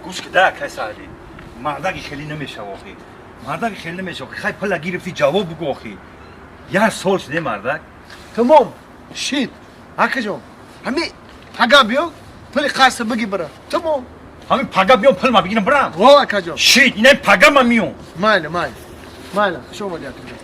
Гӯш кида акай Саъди. Мардаги хеле намешава охи. Мардаги хеле намешава. Хай пула гирифти ҷавоб бугӯ охи. Як сол шуде мардак. Тамом. Шид. Акаҷон. Ҳами пага биё, пули қарза биги бира. Тамом. Ҳами пага биём пул ма бигирам бирам. Во акаҷон. Шид, инами пага ма миём. Майли, майли. Майли, хуш омадӣ акаҷон.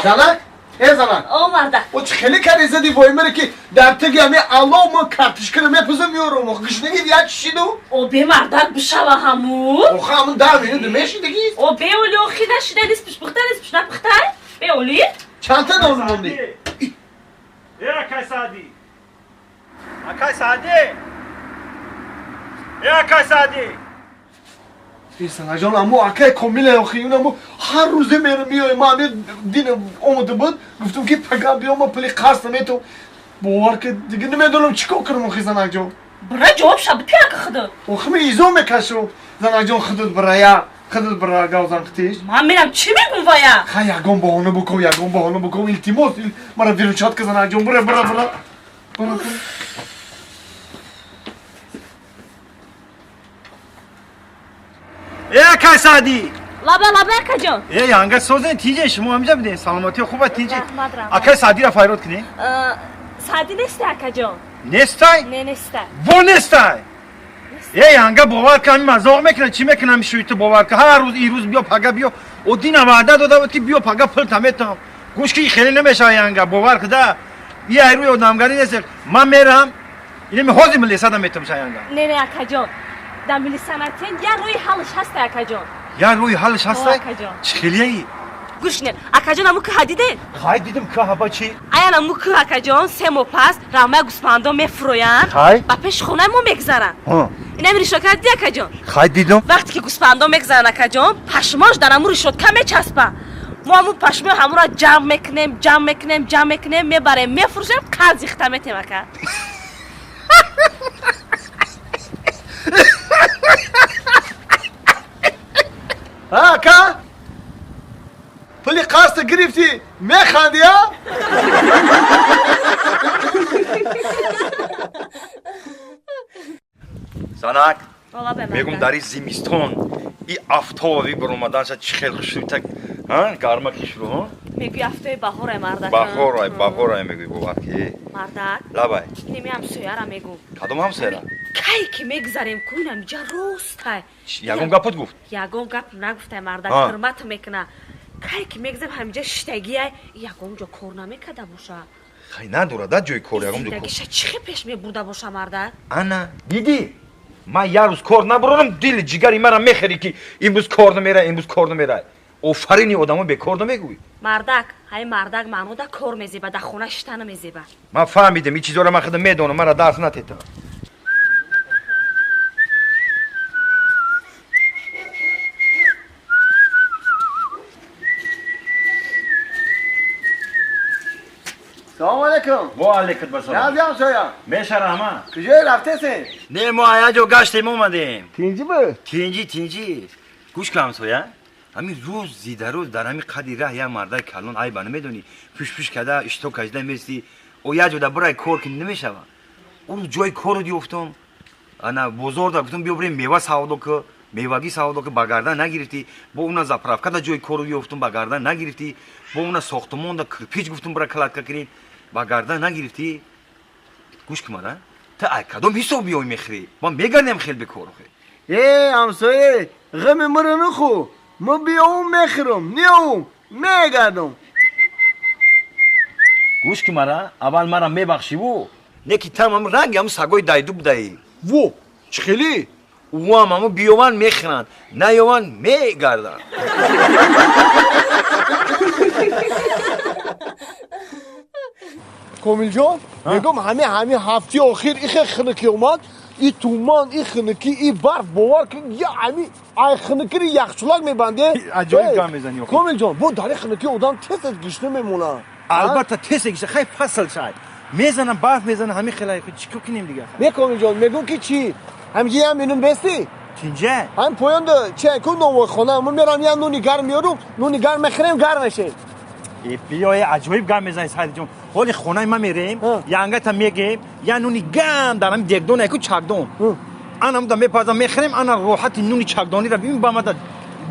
Занак? Э занак. О мардак. О чӣ хеле карди зади воймере ки дар теги ҳами алло мо картишкаро мепузам меорам. Ох гишнагӣ як шиду. О бемардак бишава ҳамун. Охо ҳамун 10 минут мешидагӣ. О беоли охи нашида нист пушпухта нист пушнапухта. Беоли? Чандта нон монди? Э акай Саъди. Акай Саъди. Э акай Саъди. Санаҷон, аммо акай Комиле охи, унамо ҳар рӯзе мерам меоем, ман ами дин омада буд, гуфтам ки пага биём, ма пули қарз наметавам. Бовар ки дига намедонам чӣ кор кунам охи занакҷон. Бира ҷавоб ша бити ака худат. Охи ме изо мекашам. Занакҷон худат бирая, худат бира гавзан хитиш. Ман мерам чӣ мегум вая? Хай ягон баҳона букун, ягон баҳона букун, илтимос, мара виручат ка занакҷон, бира, бира, бира. Бира, бира. Э акай Саъди. Лаба, лаба акаҷон. Э янга созен тиҷе шумо ҳамиҷа биден саломатӣ хуба тиҷе. Раҳмат, раҳмат. Акай Саъдиро файрод кунем. Саъди нестай акаҷон. Нестай? Не нестай. Во нестай. Э янга бовар кун, ҳамин мазоқ мекунад, чӣ мекунам шӯи ту бовар кун. Ҳар рӯз ирӯз биё пага биё. О дина ваъда дода буд ки биё пага пул таметам. Гӯш ки хеле намешава янга, бовар куда. И айрӯи одамгарӣ нест. Ман мерам. Инами ҳозир милисада метам ша янга. Не, не акаҷон. Дар милисанатен як рӯи ҳалш ҳастай акаҷон. Як рӯи ҳалш ҳастай? Акаҷон. Чӣ хелияи? Гӯш не, акаҷон аму кӯҳа дидед? Хай дидим кӯҳа ба чӣ? Аян аму кӯҳ акаҷон 3 моҳ пас рамаи гӯсфандон мефуроянд. Хай. Ба пеши хонаи мо мегзаранд. Инами решотка диди акаҷон? Хай дидам. Вақте ки гӯсфандон мегзаранд акаҷон, пашмош дар аму решотка мечаспа. Мо аму пашмои ҳамуро ҷамъ мекунем, ҷамъ мекунем, ҷамъ мекунем, мебарем, мефурӯшем, қарз ихта метем ака. Ака? Пули қарзта гирифтӣ, механдӣ, а? Занак, мегум дар ин зимистон и афтоби баромаданша чӣ хел хушрӯй, а? Гарма кишрӯ, ҳа? Мегӯй афтоби баҳорай мардак. Баҳорай, баҳорай мегӯй бовар ки. Мардак. Лабай. Инеми ҳамсояра мегӯ. Кадом ҳамсояра? Кай ки мегзарем ку инам ҷа ростай. Ягон гапот гуфт? Ягон гап нагуфтай мардак, ҳурмат мекуна. Кай ки мегзарем ҳамиҷа шиштагиай, ягон ҷо кор намекарда боша. Хай надорад, да ҷои кор, ягон ҷо кор. Зиндагиша чӣ хел пеш мебурда боша мардак? Ана, дидӣ? Ман як рӯз кор набурам, дили ҷигари мара мехӯрӣ ки имрӯз кор намерай, имрӯз кор намерай. Офарини одамо бекор намегӯй. Мардак, ҳай мардак маънода кор мезеба, дар хона шита намезеба. Ман фаҳмидам, ин чизоро ман худам медонам, мара дарс натета. Салом алейкум. Во алейкум ассалом. Назди ҳамсоя. Меша раҳмат. Куҷое рафтесен? Не, мо ая ҷо гаштем омадем. Тинҷӣ буд? Тинҷӣ, тинҷӣ. Гӯш кун ҳамсоя. Ҳамин рӯз зидарӯз дар ҳамин қади раҳ як мардаи калон айба намедонӣ, пӯшпӯш карда, ишто кашида мести. О як ҷода бирай кор ки намешава. Ӯ рӯз ҷои корро ёфтам. Ана бозорда гуфтам биё бирем мева савдо ку, мевагӣ савдо ку, ба гардан нагирифтӣ. Бо уна заправкада ҷои корро ёфтам, ба гардан нагирифтӣ. Бо уна сохтмонда кирпич гуфтам бира кладка кунем, ба гардан нагирифтӣ. Гӯш кун мара, ту ай кадом ҳисоб биёй мехӯрӣ? Ман мегардем хел бекор охе. Э, ҳамсоя, ғами маро нахӯ. Ман биём мехӯрам, неём мегардам. Гӯш кун мара, аввал мара мебахшӣ ву. Не ки там ам ранги ам сагои дайду будаӣ. Во, чӣ хелӣ? Уам аму биёван мехӯранд, наёван мегарданд. Комилҷон, мегӯм ҳами ҳафтаи охир ихе хунукӣ омад, и туман, и хунукӣ, и барф, бовар кун, я ҳами ай хунукири яхчулак мебанде. Аҷоиб гап мезанӣ охир. Комилҷон, бо дар хунукӣ одам тез тез гишна мемонад. Албатта тез гишна, хай фасл шай. Мезанам, барф мезанам, ҳами хелай, чӣ кор кунем дигар? Не Комилҷон, мегӯм ки чӣ? Ҳамиҷа ям минун бестӣ? Тинҷа? Ҳам поёнда чӣ ку новойхона, ман мерам я нуни гарм меёрум, нуни гарм мехӯрем, гарм мешем. Биёе, аҷоиб гап мезанӣ, Саидҷон. Ҳоли хонаи ма мерем, янгата мегем, я нуни гам дар ҳами дегдон яку чакдон. Анамда мепазам, мехӯрем, ана роҳати нуни чакдониро бибин, ба мада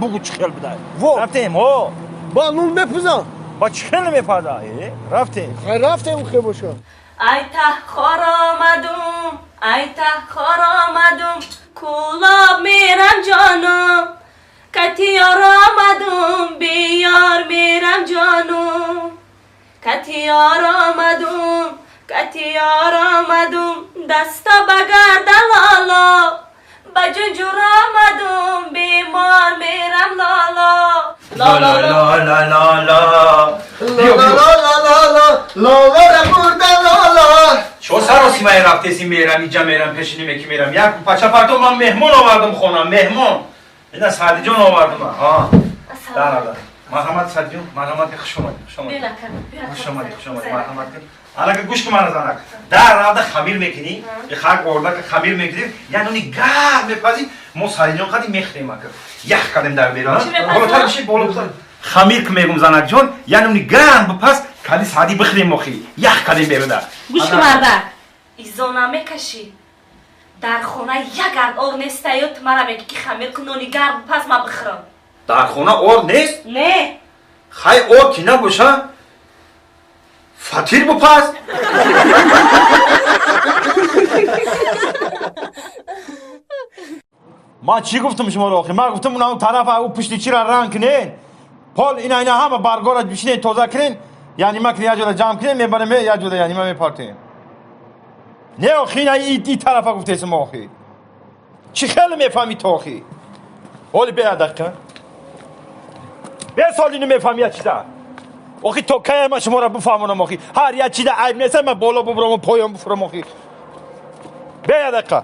бугу чӣ хел будай. Рафтем, ҳо. Ба нун мепузам. Ба чӣ хел намепаза? Рафтем. Хай, рафтем, хе боша. Ай тахор омадум, ай тахор омадум, кӯлоб мерам ҷонум, катиёр омадум, биёр мерам ҷонум, катиёр омадум, катиёр омадум, даста ба гарда лоло, ба ҷунҷур омадум, бемор мерам лоло. ла ла ла ла ла. Ла бурда лола. Чо саросимае рафтеси, мерам иҷа, мерам пешини меки, мерам як пача парто. Ман меҳмон овардум хона, меҳмон ина Саъдиҷон овардум. Да, марҳамат, Саъдиҷон, марҳамат, хуш омадӣ, хуш омадӣ, хуш омадӣ, хуш омадӣ, марҳамат. Анака гӯш ки, мана занак, дар равда хамир мекунӣ, хак ордака хамир мекунӣ, я нони гарм мепазӣ, мо Саъдиҷон қади мехӯрем. Ака ях кардем дар берун. Болотар биши, болотар. Хамир ки мегум, занакҷон, я нони гарм бипаз, кади Саъдӣ бихӯрем, охи ях кардем беруда. Гӯш ки, мардак, изо намекашӣ, дар хона як гард ор нестаю, ту мара мегӣ ки хамир кун, нони гарм паз, ма бихӯрам. Дар хона ор нест? Не. Хай, ор ки набоша, фатир бипаз. Ман чӣ гуфтам шуморо охи? Ман гуфтам, унам тарафа ӯ пушти чира ранг кунен, пол ина ина ҳама баргора бишинен, тоза кунен, яъни ма як ҷода ҷамъ кунем, мебарем як ҷода, яъни ма мепартем. Не, охи, ина и тарафа гуфтесим охи. Чӣ хеле мефаҳмӣ ту охи? Ҳоли бе дақиқа. Бе сол ину мефаҳмӣ як чиза. Охи, то кая ман шуморо бифаҳмонам охи? Ҳар як чиза айб нест, ман боло бубурам, поён бифурам охи. Бе як дақиқа.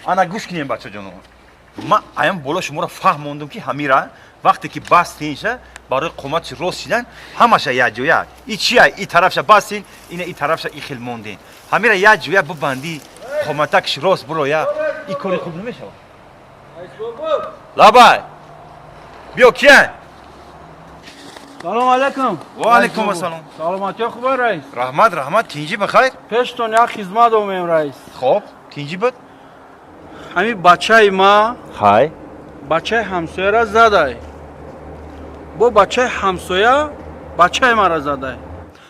Ана гӯш кунем, бачаҷоно. Ман аям боло шуморо фаҳмондум, ки ҳамира вақте ки бастинша, барои қоматши рост шидан ҳамаша якҷоя. И чия, и тарафша бастин, ина и тарафша и хел мондин. Ҳамира якҷоя бибандӣ, қоматакш рост буроя, и кори хуб намешавад. Лабай, биё, киян? Салом алейкум. Ва алейкум ассалом. Саломатиё хуба, раис? Раҳмат, раҳмат, тинҷӣ, бахайр. Пештон як хизмат омем, раис. Хоб, тинҷӣ буд? Ҳамин бачаи ма хай бачаи ҳамсояра задай, бо бачаи ҳамсоя бачаи мара задай.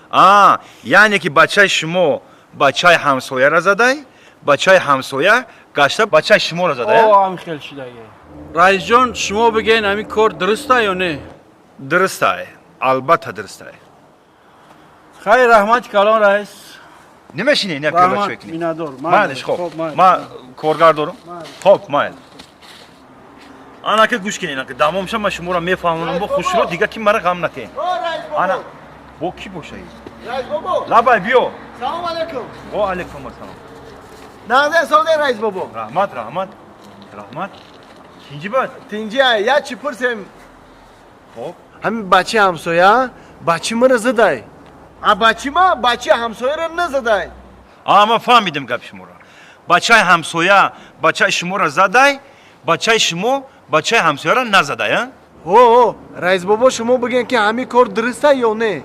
А, яъне ки бачаи шумо бачаи ҳамсояра задай, бачаи ҳамсоя гашта бачаи шуморо задай? О, ҳамин хел шидаге, раисҷон. Шумо бигӯен, ҳамин кор дуруста ё не? Дурустай, албатта дурустай. Хайр, раҳмати калон, раис. Намешинӣ, не пиёла чой кунӣ? Миннатдор. Майлиш, хоб, ман коргар дорам. Хоб, майл. Анака гӯш кунед, анака дамом ша, ман шуморо мефаҳмонам бо хушро, дига ки мара ғам натен. Ана бо кӣ боша? Лабай, биё. Салом алейкум. Ва алейкум ассалом. Нағзе соде, раис бобо? Раҳмат, раҳмат, раҳмат. Тинҷӣ бад? Тинҷи. Як чӣ пурсем. Хоб. Ҳамин бачаи ҳамсоя бачи мара задай, а бачи ма бачаи ҳамсояро назадай. А, ман фаҳмидам гапи шуморо. Бачаи ҳамсоя бачаи шуморо задай, бачаи шумо бачаи ҳамсояро назадай, а? О, раис бобо, шумо бигӯен, ки ҳамин кор дуруста ё не?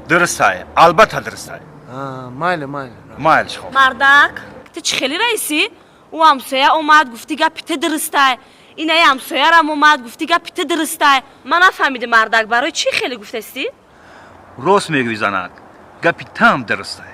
Дурустай, албатта дурустай. Майли, майли. Майлиш, хоб. Мардак, ту чӣ хеле раисӣ? Ӯ ҳамсоя омад, гуфти гапи ту дурустай, инаи ҳамсоярам омад, гуфти гапи ту дурустай. Ман нафаҳмидим, мардак, барои чӣ хеле гуфтастӣ? Рост мегӯй, занак, гапи там дурустай.